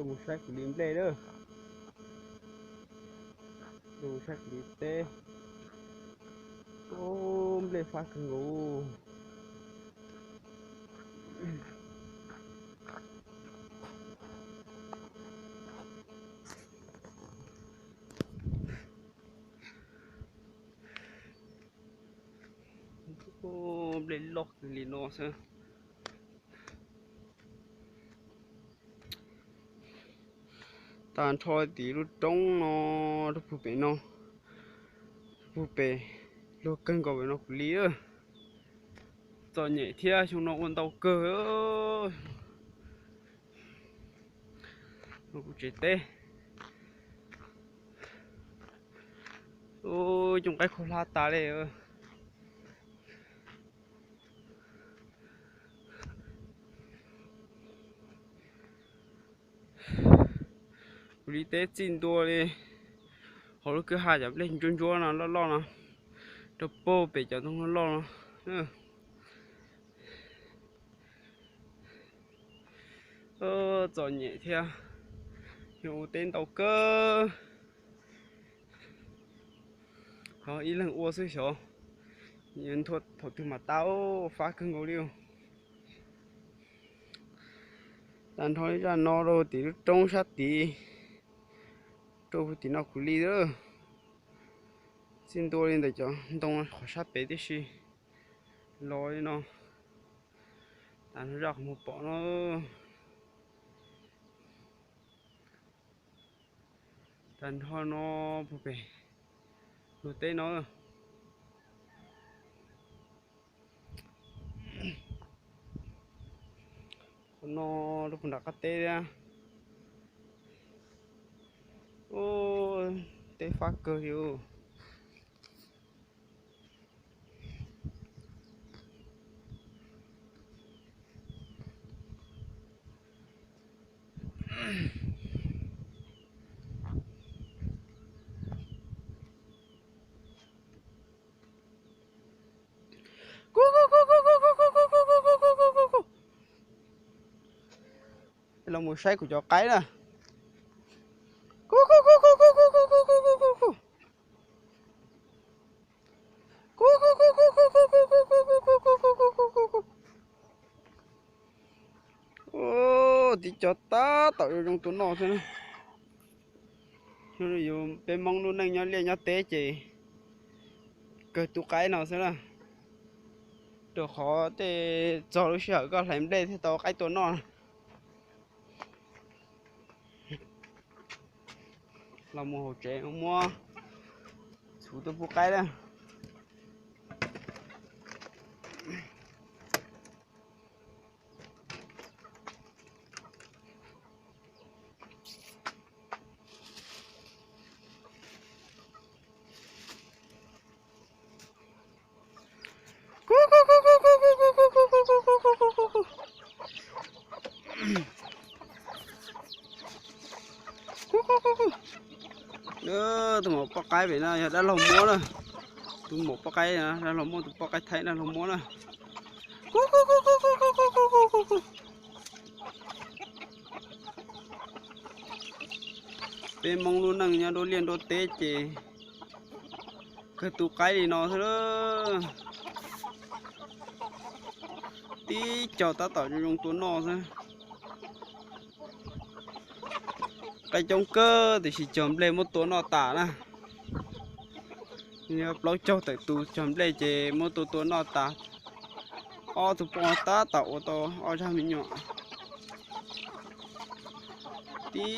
Mus saib kuv li nplej lawm. Mus saib kuv li teb. Ub, nplej fab kawg nkaus. Ub, nplej loj kawg li no xwb. Tag nrho tim lub roob no, rau puag pem no, rau puag pem, luag kawg nkaus pem no kuv li. Txom nyem thiab, xyoo no ua ntau kawg. Kuv tsev teb. Ub, coob qaib khaub hlab tas li. Kuv li teb txij ntua li hauv lub kwj ha cov nplej ntsuab ntsuab no loj loj no, rau puag pem cov ntoo loj loj no. Txom nyem thiab, yog ua teb ntau kawg. Ho ib leeg ua xwb xyov, nthua thaum twg mas tau, fab kawg nkaus li. Tag nrho zaj no rau tim lub roob sab tid, rau puag tim no kuv li lawm. Txij ntua li ntawm cov ntoo qhov sab pem tib si los li no. Tag nrho zaj qhov muag pom no. Tag nrho no puag pem luag teb no. Qhov no rau puag nram qab teb thiab. Ub, teb fab kawg li. Los mus saib kuv cov qaib na. Ub, tib co tab tom zoo zoo tua noj xwb na. Yus peb Hmoob lub neej nyob liaj nyob teb ces kawg tu qaib no xwb na. Rau qhov tej txog lub sij hawm koj hlais nplej thiaj tau qaib tua noj. Los mus hauv tsev muab txhuv tuaj pub qaib na. Tus maum poj qaib pem no yog dab laug muab na. Tus maum poj qaib, dab laug muab, tus poj qaib thaib dab laug muab na. Peb Hmoob lub neej nyob nruab liaj nruab teb ces kawg tu qaib li no xwb lawm. Tib co tab tom zoo zoo tua noj xwb. Qaib coob kawg tiam sis cog nplej muab tua noj tas na. Plaub caug tawm tus cog nplej ces muab tua tua noj tas. Ob tug poj tab tom ua tau ob zaj me nyuam. Tib